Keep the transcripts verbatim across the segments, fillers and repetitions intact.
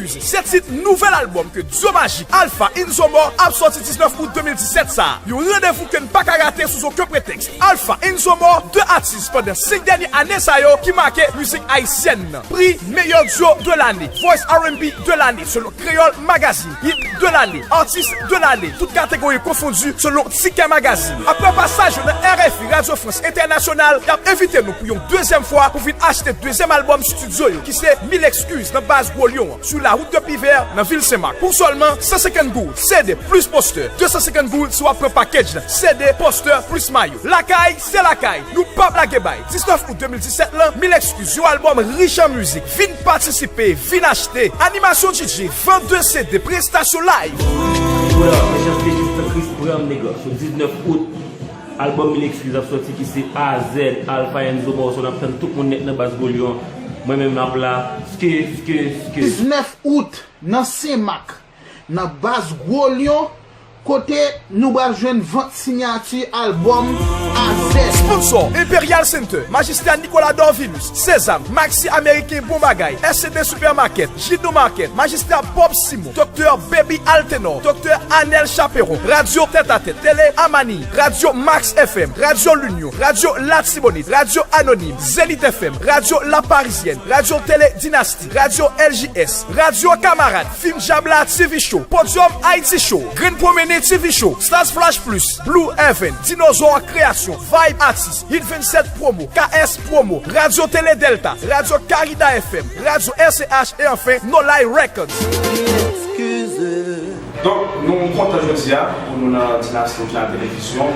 Se tit nouvèl albòm ke Duo Magique, Alpha and Zomor ap sòti diznèf out de mil disèt sa a. Yon randevou ke n pa ka rate sou okenn pretèks. Alpha and Zomor, de atis pandan senk dènye ane sa yo ki make mizik ayisyèn nan. Pri meyè duo de lane, Voice R and B de lane selon Kreyòl Magazine, Hit de lane, Artist de lane, tout kategori konfondi selon Tikè Magazine. Apre pasaj yo nan R F I, Radyo Frans Entènasyonal, y ap envite nou pou yon dezyèm fwa pou vin achte dezyèm albòm estidyo yo, ki se Mille Excuses nan baz Gwo Lyon an, sou lawout de Pivè, nan vil Senmak, pou sèlman san senkant goud, C D plis postè, de san senkant goud si w ap pran package la, C D, postè, plis mayo. Lakay, se lakay, nou p ap lage bay. Diznèf out de mil disèt lan, Mille Excuses, yon albòm rich an mizik. Vin patisipe, vin achte. Animasyon D J, vant de C D, prestasyon live. What up, it's your bitch, it's the Chris Brown, nigga. Sou diznèf out, albòm Mille Excuses ap sòti ki se A Z, Alpha and Zomor, so n ap tann tout moun nèt nan baz Gwo Lyon. Mwen menm m ap la, ske, ske, ske. Diznèf out, nan Senmak, nan baz Gwo Lyon, kote nou pral jwenn vant siyati albòm A Z. Sponsor, Imperial Center, Majistra Nicolas Dorvilus, Sezam, Maxi Ameriken Bon Bagay, S C D Supermarket, Jidon Market, Majistra Bob Simon, Doktè Baby Altenor, Doktè Anel Chaperon, Radyo Tèt a Tèt, Tele Amani, Radyo Max F M, Radyo Linyon, Radyo Latibonit, Radyo Anonim, Zenith F M, Radyo La Parisienne, Radyo Tele Dinasti, Radyo L J S, Radyo Kamarad, Fim Djab La T V Show, Podium Haiti Show, Grenn Pwomene T V Show, Stars Flash Plus, Blue Heaven, Dinozò Kreasyon, Vibe Artist, Hit vennsèt Promo, K S Promo, Radyo Tele Delta, Radyo Karida F M, Radyo R C H e anfen No Lie Records. Donk, nou kontan jodi a pou nou nan Dinasti Orijinal Televizyon.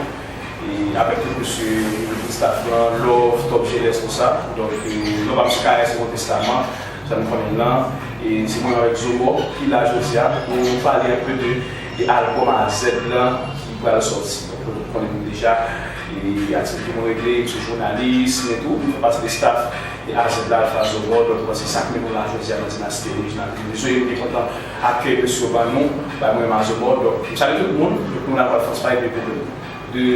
E avèk tout mesye, tout staff lan, Love, Top Jeles, konsa. Donk, e, nou pa mesye K S Nouvo Testaman, jan nou konnen l lan. E se mwen avèk Zomor ki la jodi a pou nou pale enpe de, de albòm A Z lan ki pral sòti. Donk, nou tout konnen nou deja, e aktivite mwen regle, m se jounalis, men tou, m fè pati de staff e A Z la, Alpha Zomor. Donk, mwen se sa k mennen nou la jodi a nan Dinasti Orijinal Televizyon. E nou byen kontan akèy mesye yo ban nou, bay mwen Mazomò. Donk, m salye tout moun, tout moun la pral fans pa de, de, de, de,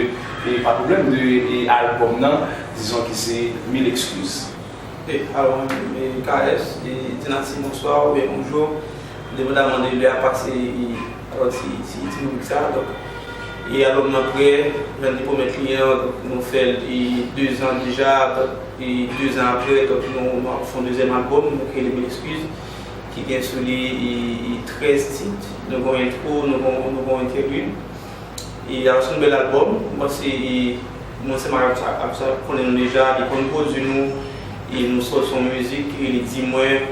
e pa pwoblèm, de, e albòm nan, dizon ki se Mille Excuses. E, alò, e, K S, e, Dinasti, bonswa, oubyen bonjou, depandaman de lè a pase, e, alò, ti, ti, ti mounik sa, donk, e albòm nan prè, jan n te pwomèt li an, donk, nou fè l, e, de zan deja, donk, e, de zan apre, donk, nou, nou ap fè yon dezyèm albòm, nou kreye li Mille Excuses, ki gen sou li, e, e, trèz tit, nou gen yon entwo, nou gen, nou gen yon entèvyou. E, alò, se yon bèl albòm, m panse, e, mwen se Marc ap sa, ap sa konnen nou deja, li konn pwodui nou, e nou sòti yon mizik, e li di mwen,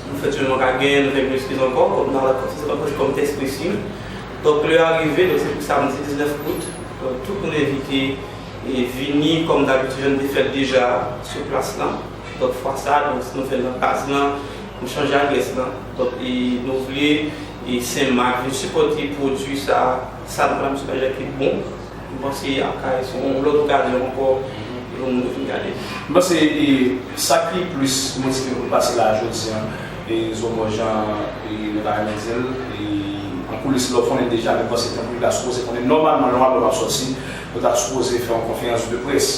nou fè ti jan nou ka gen, nou fè Mille Excuses ankò, kòm nan lòt, se pa kòm tèks presi. Donk, lè a rive, donk, se pou samdi diznèf out, donk, tout moun envite, e vini, kòm dabitid, jan n te fè l deja sou plas lan. Donk, fwa sa, donk, nou fè l nan baz lan, nou chanje adrès lan. Donk, e nou vle, e Senmak vin sipòte pwodui sa, sa nou la, misye ka jwe ki bon. M panse ap ka se yon lòt okazyon ankò pou nou vin gade. M panse, e, sa ki plis motive nou pase la jodi a, e Zomò jan, e nou ta renmen di l, e an koulis la w konnen deja, men m panse tankou nou ta sipoze konnen nòmalman lè yon albòm ap sòti, nou ta sipoze fè yon konferans de près.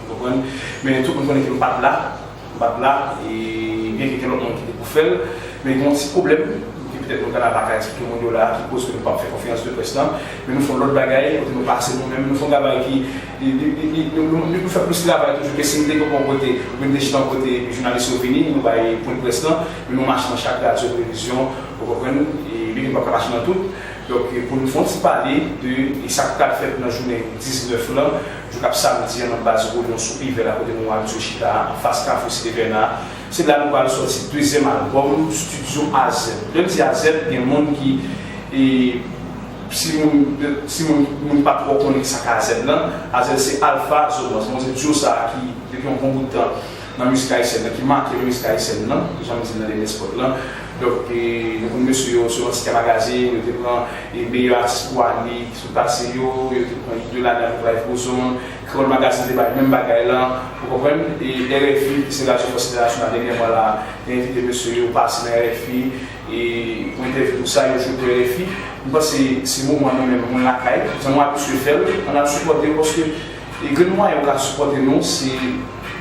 Ou konprann? Men tout moun konnen ke m pa t la. M pa t la, e byenke gen lòt moun ki te pou fè l, men gen yon ti pwoblèm, ke petèt nou ta la pa ka eksplike moun yo la, ki koz ke nou p ap fè konferans de près lan, men nou fè yon lòt bagay, kote nou pase nou menm, nou fè yon travay ki, li, li, li, li, nou, nou, nou fè plis travay toujou ke si nou te gen yon kote, oubyen nou te chita yon kote, epi jounalis yo vini, nou bay pwen près lan, men nou mache nan chak radyo, televizyon, ou konprann, e byenke nou p ap ka mache nan tout. Donk, e pou nou fè yon ti pale de, e sa k pral fèt nan jounen diznèf lan, jou k ap samdi an nan baz Rolyon sou Pivè la, kote nou abitye chita a, anfas Kafou Site Vèna. Se la nou pral sòti dezyèm albòm, Studio A Z. Lè m di A Z, gen moun ki, e, si moun, si moun, moun pa twò konnen ki sa k A Z lan, A Z se Alpha Zomò. Se moun, se duo sa a ki, depi yon bon bout tan, nan mizik ayisyèn nan, ki make nan mizik ayisyèn nan, jan m di l nan dènye spòt lan. Donk, e, nou konn mesye yo, selon Tikè Magazine, yo te pran, e, meyè atis pou ane ki sot pase yo, yo te pran Hit de lane avèk Life Goes On, Kreyòl Magazine te bay menm bagay lan, ou konprann? E R F I, ki se Radyo Frans Entènasyonal, dènyèman la, te envite mesye yo pase nan R F I, e pou entèvyou tou sa, yo jwe pou R F I. M panse se moman nou menm, moun lakay, jan nou abitye fè l, ann al sipòte yo, paske e grenn mwayen ou ka sipòte nou, se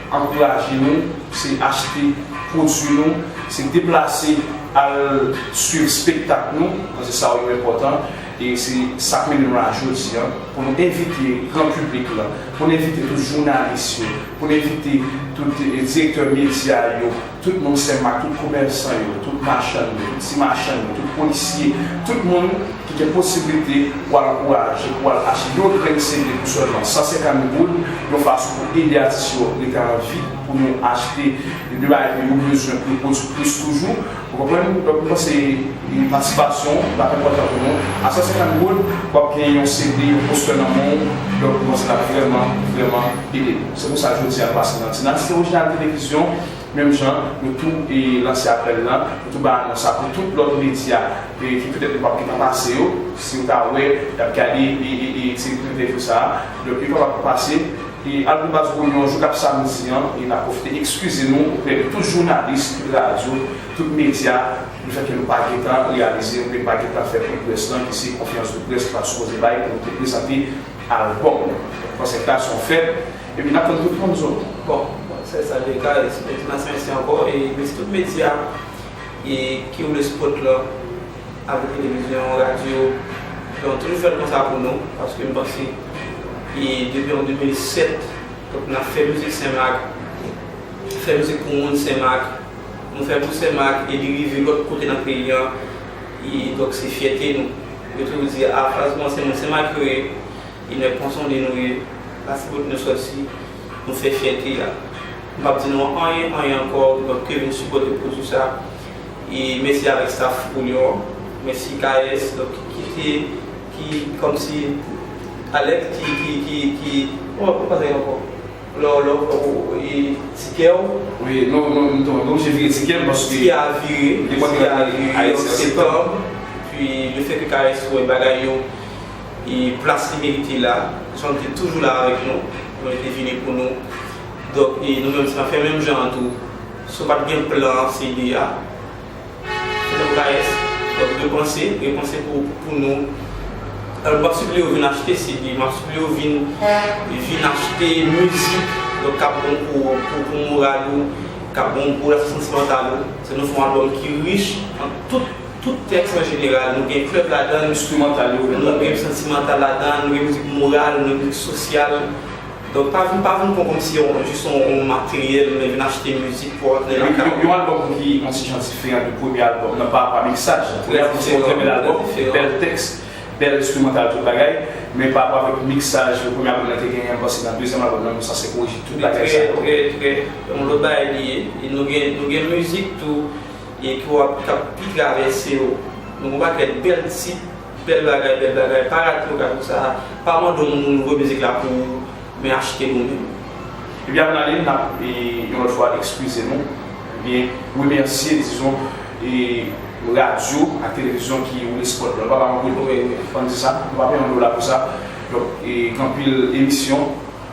ankouraje nou, se achte pwodui nou, se deplase al swiv spektak nou, paske sa yo enpòtan, e se sa k mennen nou la jodi a, pou nou envite gran piblik la, pou nou envite tout jounalis yo, pou nou envite tout, eh, direktè medya yo, tout moun Senmak, tout komèsan yo, tout machann yo, tout ti machann yo, tout polisye, tout moun ki gen posiblite pou al ankouraje, pou al achte yon grenn C D pou sèlman san senkant goud, yon fason pou ede atis yo rete an vi, pou nou achte de bagay ke yo bezwen pou yo pwodui plis toujou. Ou konprann? Donk, mwen panse, e, patisipasyon l ap enpòtan pou nou. A san senkant goud, w ap gen yon C D, yon postè nan men w. Donk, mwen panse l ap vrèman, vrèman ede nou. Se pou sa, jodi a, nou pase nan Ti Nas, se Orijinal Televizyon. Menm jan, nou tou, e, lanse apèl lan, nou tou bay anons sa pou tout lòt medya, e, ki petèt nou p ap gentan pase yo. Si yo ta wè, y ap gade, e, e, e, se entèvyou sa a. Donk, yo kapab pase. E Albin Bass Bouillon, jou k ap samdi an, e n ap pwofite ekskize nou oprè de tout jounalis, tout radyo, tout medya, lefètke nou pa gentan reyalize, oubyen pa gentan fè pwen de près lan, ki se konferans de près nou ta sipoze bay pou nou te prezante albòm. Konsèt la se yon fèt, epi n ap tann tout moun zo. Bon, se sa, Deka, e se Ti Nas Mèsi ankò, e mèsi tout medya e ki ouvri spòt la, avèk televizyon, radyo. Donk, toujou fè l konsa pou nou, paske m panse, e depi an de mil sèt, donk, n ap fè mizik Senmak, fè mizik pou moun Senmak, nou fè pou Senmak, e li rive lòt kote nan peyi an, e donk, se fyète nou. Yo toujou di, a, fraz mwen, se moun Senmak yo ye, e nèg Ponsonde nou ye, la se kote nou sòti, nou fè fyète a. M p ap di nou anyen, anyen ankò, donk, ke vin sipòte pwodui sa. E mèsi avèk staff Bouillon, mèsi K S, donk, ki te, ki, kòmsi, Alex, ki, ki, ki, ki, kòman, kòman sa ye ankò? Lò, lò, e, tikè w. Wi, nou, nou, nou, nou oblije vire tikè m paske tikè a vire, tikè a vire an septanm. Epi, lefètke K S wè bagay yo, e plas li merite la, jan l te toujou la avèk nou, nou te vini pou nou. Donk, e nou menm, se n ap fè menm jan an tou. Si w pa t gen plan C D a, se nan K S. Donk, repanse, repanse pou, pou nou. Alò, m ap sipliye w vin achte C D, m ap sipliye w vin, vin achte mizik, donk, k ap bon pou, pou, pou moral ou, k ap bon pou laspè santimantal ou. Se nou fè yon albòm ki rich an tout, tout tèks an jeneral. Nou gen club ladan l, enstrimantal yo, nou gen santimantal ladan l, nou gen mizik moral, nou gen mizik sosyal. Donk, pa vin, pa vin pran kòmsi yon, jis yon, yon materyèl, men vin achte mizik pou w ap tande lakay ou. Yon, yon albòm ki yon ti jan diferan de premye albòm nan pa rapò a miksaj. Premye albòm se yon trè bèl albòm, bèl tèks, bèl enstrimantal, tout bagay. Men pa rapò avèk miksaj, le premye albòm nan te genyen, m panse nan dezyèm albòm nan, nou sanse korije tout bagay sa yo. Trè, trè, trè, yon lòt bagay li ye. E nou gen, nou gen mizik tou, e ki w ap, k ap pi travèse w. Nou gen yon pakèt bèl tit, bèl bagay, bèl bagay. Pa rate okazyon sa a. Pa mande yon moun voye mizik la pou ou, men achte l ou menm. Ebyen, avan n ale, n ap, e, yon lòt fwa, ekskize nou, ebyen, remèsye, dizon, e, radyo ak televizyon ki woule spòt la. Nou pa bay yon goud, wi, wi, fò n di sa, nou pa peye yon dola pou sa. Donk, e, gen anpil emisyon,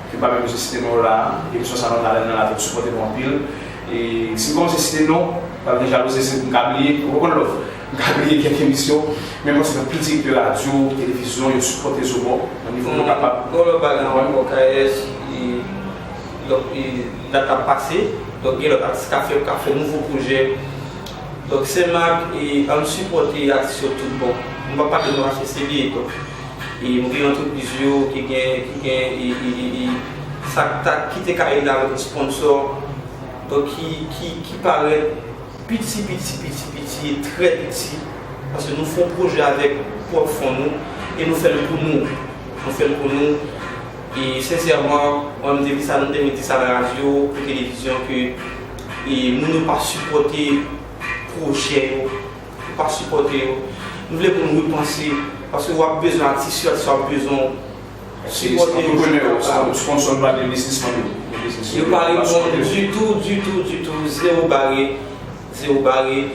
ke m pa menm bezwen site non yo la a. Emisyon sa a, nou nan, nan latèt, sipòte nou anpil. E si m kòmanse site non, pral gen jalouzi, si m ka bliye, ou konprann, love. M ka bliye kèk emisyon, men m panse gen anpil direktè radyo, televizyon, yo sipòte Zobò nan nivo yo kapab. Bon, lòt bagay ankò, K S, e, donk, e, dat ap pase, donk, gen lòt atis k ap fè, k ap fè nouvo pwojè. Donk, Senmak, e, ann sipòte atis yo tout bon. M p ap pale nou achte C D, donk, e, m gen antrepriz yo ki gen, ki gen, e, e, e, e, sa k ta, ki te ka ede avèk yon sponsò, donk, ki, ki, ki parèt piti, piti, piti, piti, e trè piti, paske nou fè yon pwojè avèk pwòp fon nou, e nou fè l pou nou. Nou fè l pou nou. E sensèman, mwen, m te di sa nan de mil dis a nan radyo, pou televizyon, ke, e, moun yo pa sipòte pwojè yo, yo pa sipòte yo. Nou vle pou nou repanse, paske w ap bezwen atis yo, atis yo ap bezwen w. Sipòte yo. Antreprenè yo, sponsò, pa de biznismann yo. Yo pa reponn ditou, ditou, ditou, zewo bare, zewo bare.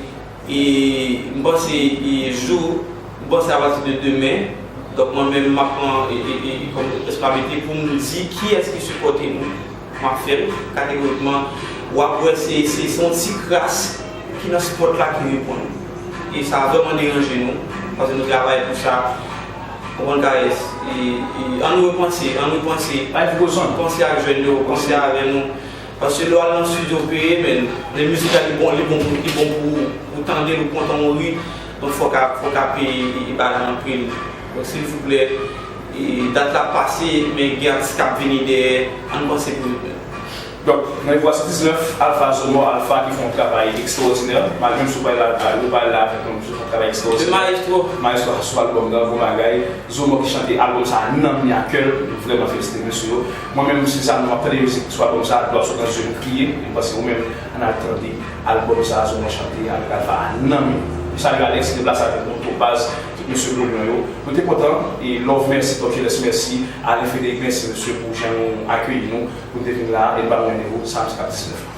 E m panse, e jou, m panse apati de demen, donk mwen menm m ap pran, e, e, e, kòm responsabilite pou m di kiyès ki sipòte nou. M ap fè l kategorikman. W ap wè se, se, se yon ti kras ki nan spòt la ki reponn. E sa vrèman deranje nou, paske nou travay pou sa. Konprann, K S? E, e, ann repanse, ann repanse. Panse ak jèn yo, panse avè nou. Paske lè w al nan estidyo peye, men, lè mizik la li bon, li bon, li bon pou, pou tande l, ou kontan ou ri. Donk fò w ka, fò w ka peye, e, e bagay anpil. Donk silvouplè, e, dat la pase, men gen atis k ap vini dèyè, ann panse pou yo menm. Donk, nan Vwa San Diznèf, Alpha Zomò, Alpha ki fè yon travay ekstraòdinè, malgre m sou pale la, yo pale la avèk mwen, misye fè yon travay ekstraòdinè. Maestro. Maestro sou albòm nan, bon bagay. Zomò ki chante albòm sa a nan mi a kè l, nou vrèman felisite mesye yo. Mwen menm, si sa nou ap tande mizik sou albòm sa a, dlo ap sot nan zye m, m kriye, m panse ou menm, ann al tande albòm sa a, Zomò chante avèk Alpha a nan mi. M salye Alex, ki deplase avèk nou, Topaz, tout mesye Gwo Lyon yo. Nou te kontan, e Love, mèsi, Top Jeunesse, mèsi, Alain Frédéric, mèsi mesye pou jan nou akeyi nou, pou n te vin la, e n ba nou randevou samdi k ap diznèf la.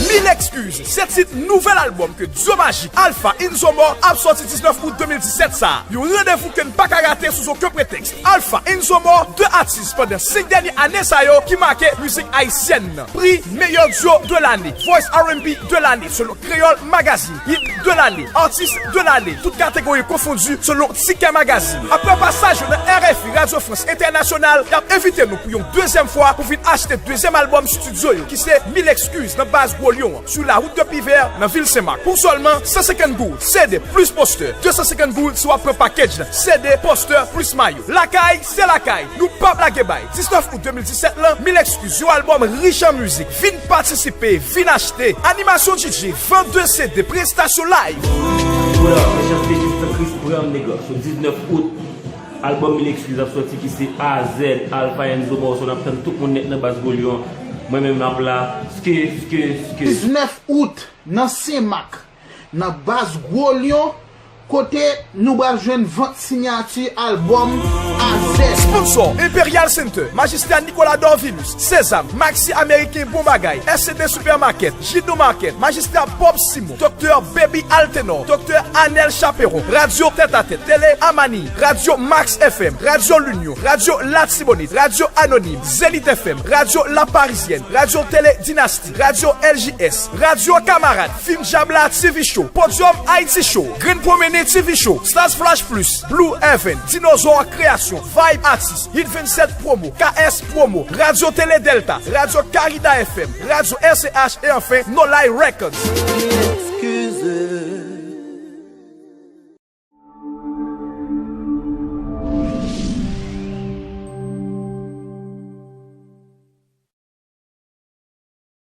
Mille excuses, se tit nouvèl albòm ke Duo Magique, Alpha and Zomò, ap sòti diznèf out de mil disèt sa a. Yon randevou ke n pa ka rate sou okenn pretèks. Alpha and Zomò, de atis pandan senk dènye ane sa yo ki make mizik ayisyèn nan. Pri meyè duo de lane, Voice R and B de lane, selon Kreyòl Magazine, Hit de lane, Artist de lane, tout kategori konfondi, selon Tikè Magazine. Apre pasaj yo nan R F I, Radyo Frans Entènasyonal, y ap envite nou pou yon dezyèm fwa pou vin achte dezyèm albòm estidyo yo, ki se Mille Excuses, nan baz Gwo Lyon an, sou la wout de Pivè, nan vil Senmak. Pou sèlman san senkant goud, C D plis postè, de san senkant goud si w ap pran package la, C D, postè, plis mayo. Lakay, se lakay, nou p ap lage bay. Diznèf out de mil disèt lan, Mille Excuses, yon albòm rich an mizik. Vin patisipe, vin achte. Animasyon D J, vant de C D, prestasyon live. What up, it's your station, Chris Brown, nigga. Sou diznèf out, albòm Mille Excuses ap sòti ki se A Z, Alpha and Zomò, so n ap tann tout moun nèt nan baz Gwo Lyon. Mwen menm m ap la, ske, ske, ske. Diznèf out, nan Senmak, nan baz Gwo Lyon, kote nou pral jwenn vant siyati albòm A Z. Sponsor, Imperial Center, Majistra Nicolas Dorvilus, Sezam, Maxi Ameriken Bon Bagay, S C D Supermarket, Jidon Market, Majistra Bob Simon, Doktè Baby Altenor, Doktè Anel Chaperon, Radyo Tèt a Tèt, Tele Amani, Radyo Max F M, Radyo Linyon, Radyo Latibonit, Radyo Anonim, Zenith F M, Radyo La Parisienne, Radyo Tele Dinasti, Radyo L J S, Radyo Kamarad, Fim Djab La T V Show, Podium Haiti Show, Grenn Pwomene T V Show, Stars Flash Plus, Blue Heaven, Dinozò Kreasyon, Vibe Artist, Hit vennsèt Promo, K S Promo, Radyo Tele Delta, Radyo Karida F M, Radyo R C H e anfen No Lie Records.